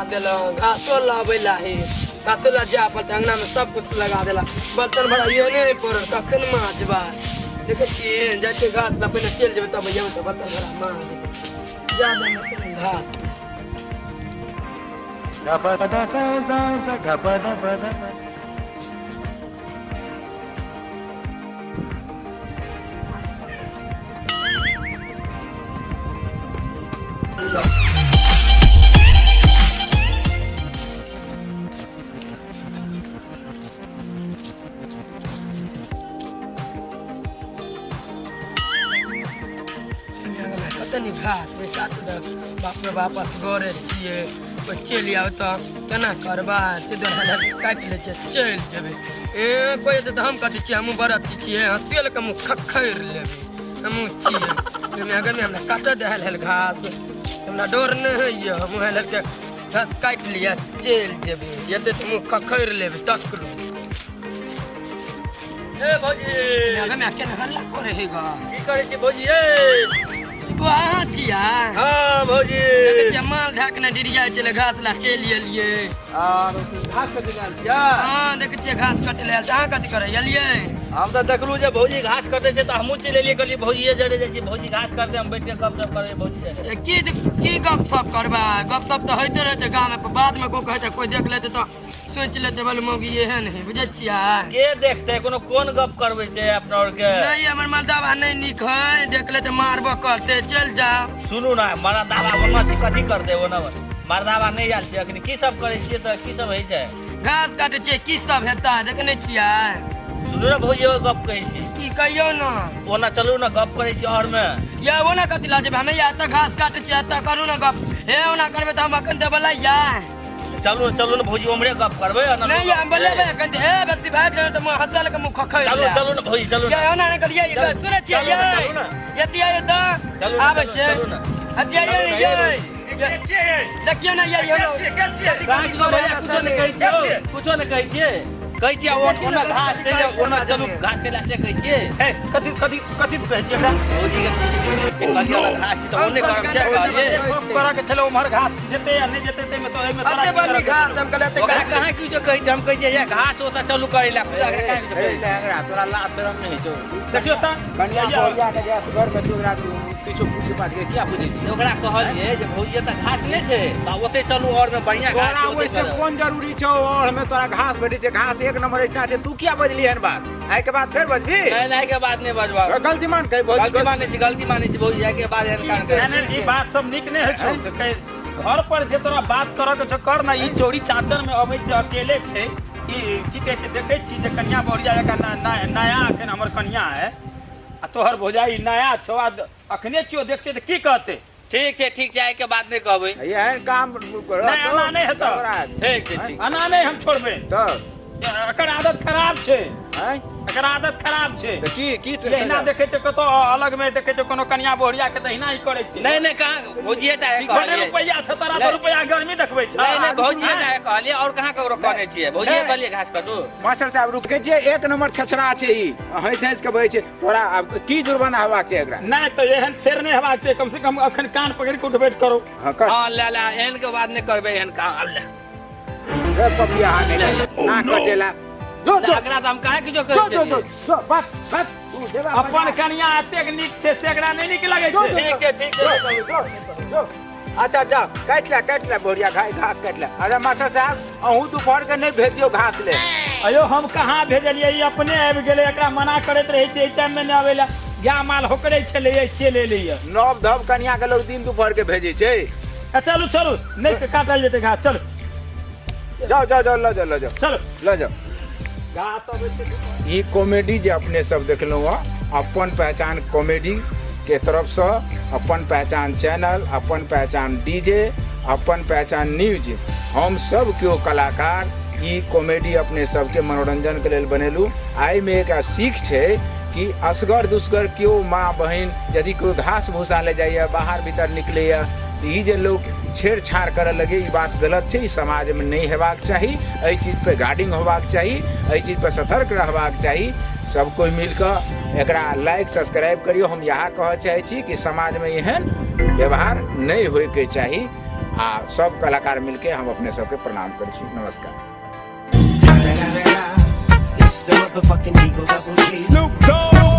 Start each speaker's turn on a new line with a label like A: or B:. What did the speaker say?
A: लगा देलक घासो लाबै ला हे घासो ला जा पड़तै अंगना में सब कुछ लगा देला बर्तन भरा ये नहीं पड़ल कखन माजबा देखै छियै जाइ छियै घास ला पहिने चलि जेबै तब जेबै तऽ बर्तन भरा माज जा घास कतनी घास काट दे बाप रे बाप असगरे छियै कोइ चलि आउ तऽ केना करबा काटि लै छियै चलि जेबै ए कोइ एतै तऽ हम कथी छियै हमहूँ बड़ अथी छियै हँसुए लऽ कऽ मुँह खखरि लेबै हमहूँ छियै अगर हमरा काटऽ दे हेल घास हमरा डर नहि होइए हमहूँ हेल के घास काटि लिअ चलि जेबै एतै तऽ मुँह खखरि लेबै तकरो
B: ए भौजी
A: अगर केना हल्ला करै है गा
B: की करै छी भौजी ए
A: अहाँ छियै
B: हाँ भौजी
A: देखै छियै माल ढाक ने डिरिया छलै घास ला चलि एलियै
B: आर घास कटै लए आयल छियै
A: हाँ देखै छियै घास कटै लए आयल अहाँ कथी करै एलियै
B: हम तऽ देखलहुँ जे भौजी घास कटै छै तऽ हमहूँ चलि एलियै कहलियै भौजिए जरे जाइ छियै भौजी घास करतै हम बैठ के गपशप करबै भौजी जरे
A: की की गपशप करबै गपशप तऽ होइते रहै छै गाममे बादमे कोइ कहै छै कोइ देख लेतै तऽ सोचि लेतै बोल मौगी एहन है बुझै छियै
B: के देखतै कोनो कोन गप करबै से अपना और के
A: नहीं हमर मर्दाबा नहीं नीक है देख लेतै मारबो करतै चलि जा
B: सुनू ना मर्दाबा ओना छै कथी करतै ओना मर्दाबा नहि आयल छै अखनी की सब करै छियै तऽ की सब होइ छै
A: घास काटै छियै की सब हेतै देखने छियै
B: सुनू ने भौजी एगो गप कहै छी
A: की कहियौ ने
B: ओना चलू ने गप करै छी और मे
A: या ओना कथी लऽ जेबै हमे या एतऽ घास काटै छियै एतऽ करू ने गप हे ओना करबै तऽ हम अखन देबै या
B: चलू चलू ने भौजी उम्हरे गप करबै
A: नहीं हम बोलेबै अखन ए बत्ती भागि जाउ तऽ हँसुआ लऽ कऽ मुँह खखरि
B: चलू चलू ने भौजी चलू
A: या ओना नहि करियै सुनै छियै यै यति आइयो तऽ आबै छै हति आइयो ने यै देखियौ ने यै
B: कुछो नहि कहै छियै कुछो नहि कहै छियै कहै छियै ओना घास छै ओना चलू घास केला से कहै छियै
C: ए कथी कथी कथी कहै छियै एकरा
B: भौजी के कहलियै ओना घास छै तऽ ओने करब छै कहलियै
C: करऽ के छलै उम्हर घास जेतै या नहि जेतै ताहिमे तऽ एहिमे
A: तोरा अते घास हम कहलियै
B: ओकरा कहाँ किछो कहै छै हम कहै छियै ये घास ओतऽ चलू करै लए
D: एकरा तोरा लाज शरम नहि होइ छौ
C: देखियौ तऽ
D: कनिया बहुरिया के गैस घर के तोरा किछो पूछे पाछ के किया पूछै छी
B: ओकरा कहलियै जे भौजी एतऽ घास नहि छै तऽ ओतै चलू और मे बढ़िया घास
D: तोरा ओहिसे कोन जरूरी छौ और मे तोरा घास भेटै छै घास एक नंबर एकटा छै तू किया बजली हन बात आइ के बाद फेर बजबी
B: नहीं नहीं के बाद नहीं बजबा
D: गलती मान कहि भौजी
B: गलती मानै छी भौजी आइ के बाद एहन काम
C: कर नहीं ई बात सब नीक नहि होइ छौ घर पर जे तोरा बात करऽ के छौ कर ना ई चोरी चाचर में अबै छै अकेले छै ई की कहै छै देखै छी जे कनिया बहुरिया जकाँ नया अखन हमर कनिया है आ तोहर भौजाई नया छौ आ अखने केओ देखतै तऽ की कहतै
B: ठीक छै ठीक छै आइ के बाद नहि कहबै
D: एहन काम
C: नहि एना नहि हेतौ
B: ठीक छै ठीक
C: एना नहि हम छोड़बै
D: तऽ
C: एकर आदत खराब छै
D: आँय
C: एकर आदत खराब छै
D: तऽ की की
C: एहिना देखै छै कतौ अलग में देखै छै कोनो कनिया बहुरिया के तऽ एहिना ही करै छै
B: नहीं नहीं कहाँ भौजिए चाहे
C: बड़े
B: कहलियै
C: रुपैया छै तोरा तऽ रुपैया गर्मी देखबै छै
B: नहीं नहीं भौजिए चाहे कहलियै और कहाँ ककरो कहने छियै भौजिए कहलियै घास कटू
D: मास्टर साहब रुक जे एक नंबर छछरा छै ई हँसि हँसि के बजै छै तोरा आब की जुर्माना हेबाक छै एकरा
C: नहि तऽ एहन फेर नहि हेबाक छै कम से कम अखन कान पकड़ि के उठबैत करू
D: हाँ कर
B: हाँ ले ले एहन के बात नहीं करबै एहन काम आब ले
D: रे पपिया नहीं ना कटेला जो जो
B: एकरा तऽ हम काहे किछो
D: जो
B: कहै
D: जो जो
B: छियै
D: जो बस बस तू देवा
C: अपन कनिया एतेक नीक छै से एकरा नहि नीक लगै छै
B: ठीक छै ठीक छै
D: जो जो अच्छा जा काटि ले बोरिया घास घास काटि ले। अच्छा मास्टर साहब अहूँ दोपहर के नहीं भेजियो घास ले।
C: अयो हम कहाँ भेजलियै, ई अपने आबि गेलै। एकरा मना करैत रहै छै एहि टाइम मे नहि आबै लए, गाय माल होकरै छलै चलि एलैया।
D: नव धव कनिया के लोग दिन दोपहर के भेजै छै।
C: चलू चलू नहि काटल जेतै घास, चलू
D: जाओ जाओ जाओ ल जाओ ल जाओ
C: चलू
D: ल जाओ
C: घास अबै छै।
D: ई कॉमेडी जे अपने सब देखलहुँ हँ, अपन पहचान कॉमेडी के तरफसँ अपन पहचान चैनल, अपन पहचान डीजे, अपन पहचान न्यूज, हम सब केओ कलाकार ई कॉमेडी अपने सबके मनोरंजन के लेल बनेलहुँ। एहिमे एक सीख छै कि असगर दुसगर केओ माँ बहिन यदि कोई घास भूसा ले जाइए बाहर भीतर निकलैए ई जे लोग छेड़छाड़ करऽ लगे ई बात गलत छै, ई समाजमे नहि हेबाक चाही। एहि चीज पे गार्डिंग होबाक चाही, एहि चीज पर सतर्क रहबाक चाही। सब कोई मिलकर एकरा लाइक सब्सक्राइब करियो। हम इएह कहऽ चाहै छी कि समाजमे एहन व्यवहार नहि होइके चाही। आ सब कलाकार मिलके हम अपने सबके प्रणाम करै छी। नमस्कार।
E: It's the motherfucking Eagle Double G.
C: Snoop Dogg।